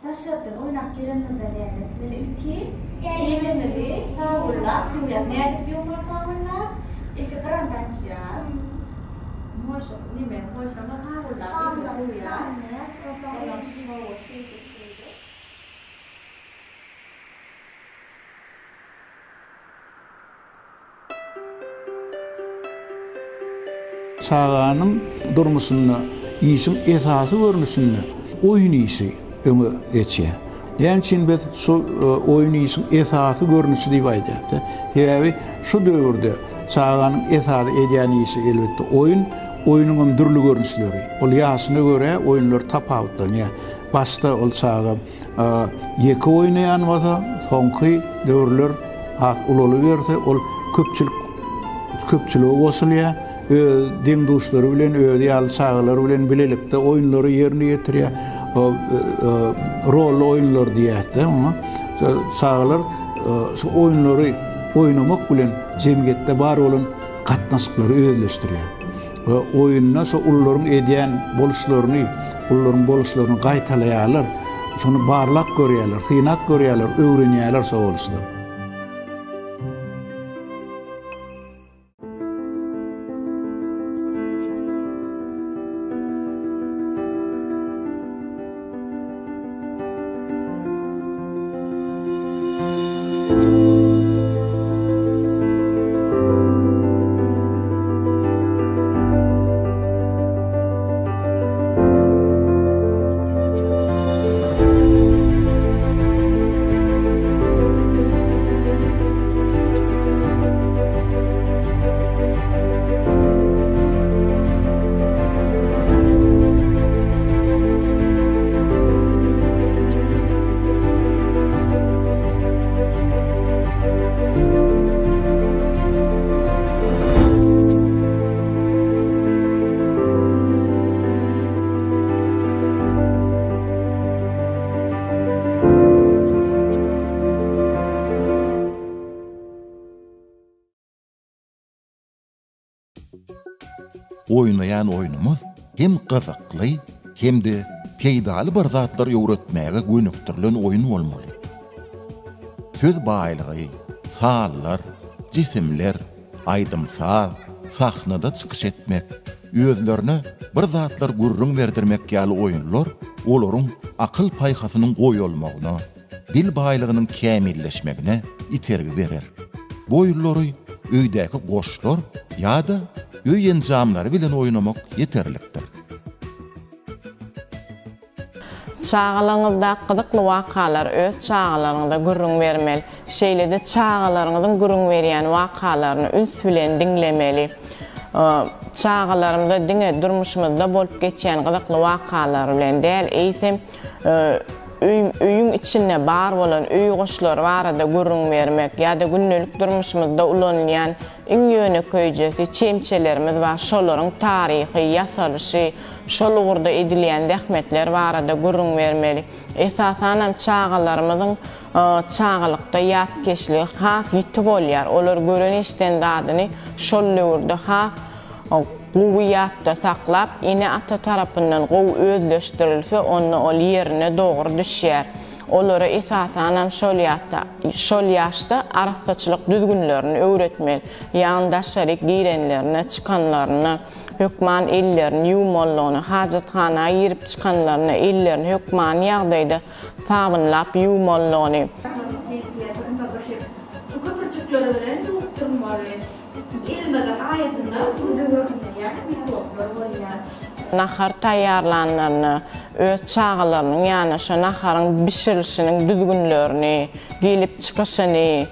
Daşarda oýnap gelenimizde näme etmeli ilki? Elimizi sabynlap ýuwýas. Nädip ýuwmaly sabynlap? Ilki gyranda açýas. Moşa neme goýsaň sabynlap elimizi ýuwýas. Ondan şeýdip şeýdip. Çaganyň durmuşynda işiň esasy görnüşinde oýun işi öňe geçýär. Näme üçin biz şu oýun işiň esasy görnüşi diýip aýdýarys? Sebäbi şu döwürde çaganyň esasy edýän işi elbetde oýun, oýnuň hem dürli görnüşleri. Ol ýaşyna görä oýunlar tapawutlanýar. Başda ol çaga Ýeke oýnaýan bolsa, soňky döwürler has ulalyberse, ol köpçülik köpçülige goşulýar. Öz deň-duşlary bilen, özi ýaly çagalar bilen bilelikde oýunlary ýerine ýetirýär. Rolly oýunlar diýýäs-de oňa. Çagalar şu oýunlary oýnamak bilen jemgyýetde bar bolan gatnaşyklary özleşdirýär. We oýunda şo ulularyň edýän boluşlaryny, ulularyň boluşlaryny gaýtalaýarlar. Şony barlap görýärler, synap görýärler, öwrenýärler şo boluşlary. Oýnaýan oýnumyz hem gyzykly, hem-de peýdaly bir zatlar öwretmäge gönükdirilen oýun bolmaly. Söz baýlygy, sanlar, jisimler, aýdym-saz, sahnada çykyş etmek, özlerine bir zatlar gürrüň berdirmek ýaly oýunlar olaryň akyl-paýhasynyň goýalmagyna, dil baýlygynyň kämilleşmegine itergi berer. Bu oýunlary öýdäki goşlar ýa-da öý enjamlary bilen oýnamak ýeterlikdir. Çagalaryňyzdaky gyzykly wakalary öz çagalaryňyza gürrüň bermeli. Şeýle-de çagalaryňyzyň gürrüň berýän wakalaryny üns bilen diňlemeli. Çagalarymyza diňe durmuşymyzda bolup geçýän gyzykly wakalar bilen däl, eýsem, öý, öýüň içinde bar bolan öý goşlary barada gürrüň bermek ýa-da gündelik durmuşymyzda ulanylýan iň ýönekeýjesi çemçelerimiz bar, şolaryň taryhy, ýasalyşy, şol ugurda edilýän zähmetler barada gürrüň bermeli. Esasanam çagalarymyzyň çagalykda ýatkeşligi has ýiti bolýar. Olar gören-eşiden zadyny şol döwürde has gowy ýatda saklap, ene-ata tarapyndan gowy özleşdirilse, onda ol ýerine dogry düşýär. Olara esasanam şol ýatda, şol ýaşda arassaçylyk düzgünlerini öwretmeli. Ýagny daşaryk girenlerine, çykanlarynda hökman ellerini ýuwmalydygyny, hajathana girip çykanlarynda ellerini hökmany ýagdaýda sabynlap ýuwmalydygyny, Şu köpürjikleri bilen ýuwup durmaly. Elimiziň aýasynda göze görünmeýän mikroblar bolýar. Nahar taýýarlanlarynda öz çagalarynyň ýanyna şo naharyň bişirilişiniň düzgünlerini, gelip çykyşyny,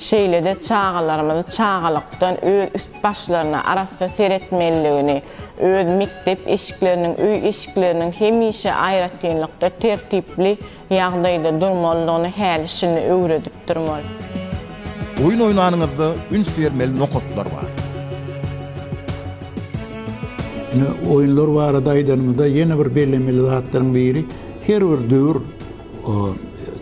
şeýle-de çagalarymyzy çagalykdan öz üst-başlaryna arassa seretmelidigini, öz mekdep eşikleriniň, öý eşikleriniň hemişe aýratynlykda tertipli ýagdaýda durmalydygyny häli-şindi öwredip durmaly. Oýun oýnanyňyzda üns bermeli nokatlar bar. Ine, oýunlar barada aýdanymyzda ýene bir bellemeli zatlaryň biri, her bir döwür,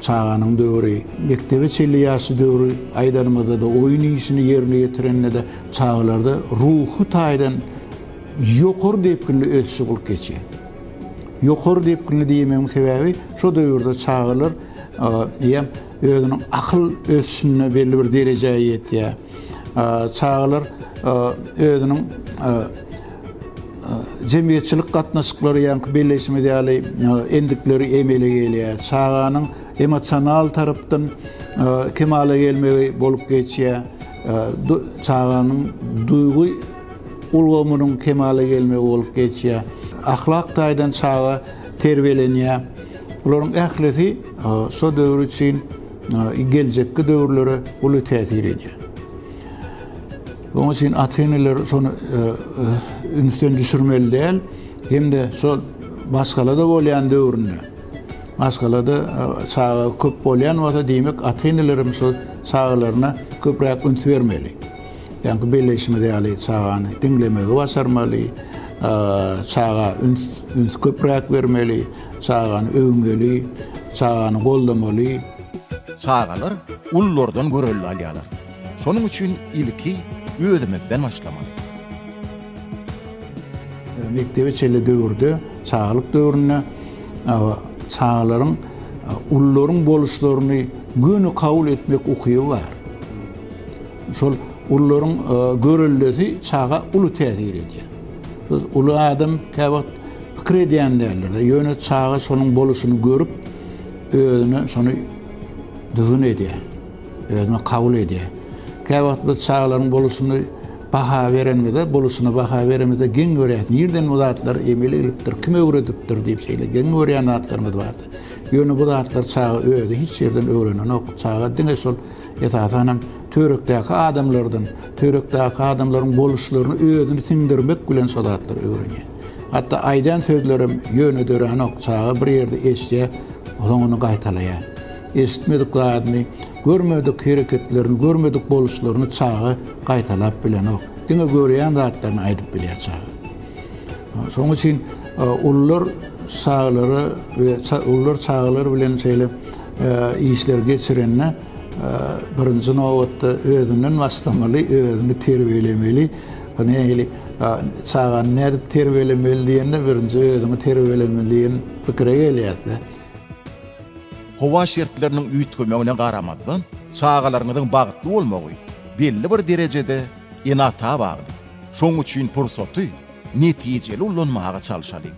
çaganyň döwri, mekdebe çenli ýaşly döwri aýdanymyzda-da, oýun işini ýerine ýetirende-de çagalarda ruhy taýdan ýokary depginli ösüş bolup geçýär. Ýokary depginli diýmegiň sebäbi şo döwürde çagalar eýýäm özüniň akyl ösüşinde belli bir derejä ýetýär. Çagalar özüniň jemgyýetçilik gatnaşyklary ýaňky belleýşimiz ýaly endikleri emele gelýär. Çaganyň emosional tarapdan kemala gelmegi bolup geçýär. Çaganyň duýgy ulgamynyň kemala gelmegi bolup geçýär. Ahlak taýdan çaga terbiýelenýär. Bularyň ählisi şo döwür üçin geljekki döwürlere uly täsir edýär. Onuň üçin ata-eneler şony ünsden düşürmeli däl hem-de şol maşgalada bolýan döwründe maşgalada çaga köp bolýan bolsa diýmek ata-eneler hem şol çagalaryna köpräk üns bermeli. Ýaňky belleýşimiz ýaly çagany diňlemegi başarmaly, çaga üns üns köpräk bermeli, çagany öwmeli, çagany goldamaly. Çagalar ululardan görelde alýarlar. Şonuň üçin ilki özümizden başlamaly. Mekdebe çenli döwürde, çagalyk döwründe çagalaryň ulularyň boluşlaryny göni kabul etmek ukyby bar. Şol ulularyň göreldesi çaga uly täsir edýär. Şol uly adam käwagt pikir edýän däldir-de, ýöne çaga şonuň boluşyny görüp, özüne şony düzgün edýär. Özüne kabul edýär. Käwagt biz çagalaryň boluşyny baha berenimizde, boluşyna baha berenimizde geň görýäris. Nirden bu zatlar emele gelipdir, kim öwredipdir diýip şeýle geň görýän zatlarymyz bardyr. Ýöne bu zatlar çaga özi hiç ýerden öwrenenok. Çaga diňe şol esasan hem töwerekdäki adamlardan, töwerekdäki adamlaryň boluşlaryny özüni siňdirmek bilen şo zatlary öwrenýär. Hatda aýdan sözlerem ýöne döränok. Çaga bir ýerde eşidýär, soň ony gaýtalaýar. Eşitmedik zadyny, görmedik hereketlerini, görmedik boluşlaryny çaga gaýtalap bilenok. Diňe görýän zatlaryny aýdyp bilýär çaga. Şonuň üçin ulular çagalara we ulular çagalar bilen şeýle işler geçirende birinji nobatda özünden başlamaly, özüni terbiýelemeli. Nähili çagany nädip terbiýelemeli diýende birinji özüňi terbiýelemeli diýen pikire gelýär-de. Howa şertleriniň üýtgemegine garamazdan, çagalaryňyzyň bagtly bolmagy belli bir derejede ene-ata bagly. Şonuň üçin pursaty netijeli ullanmaga çalşalyň.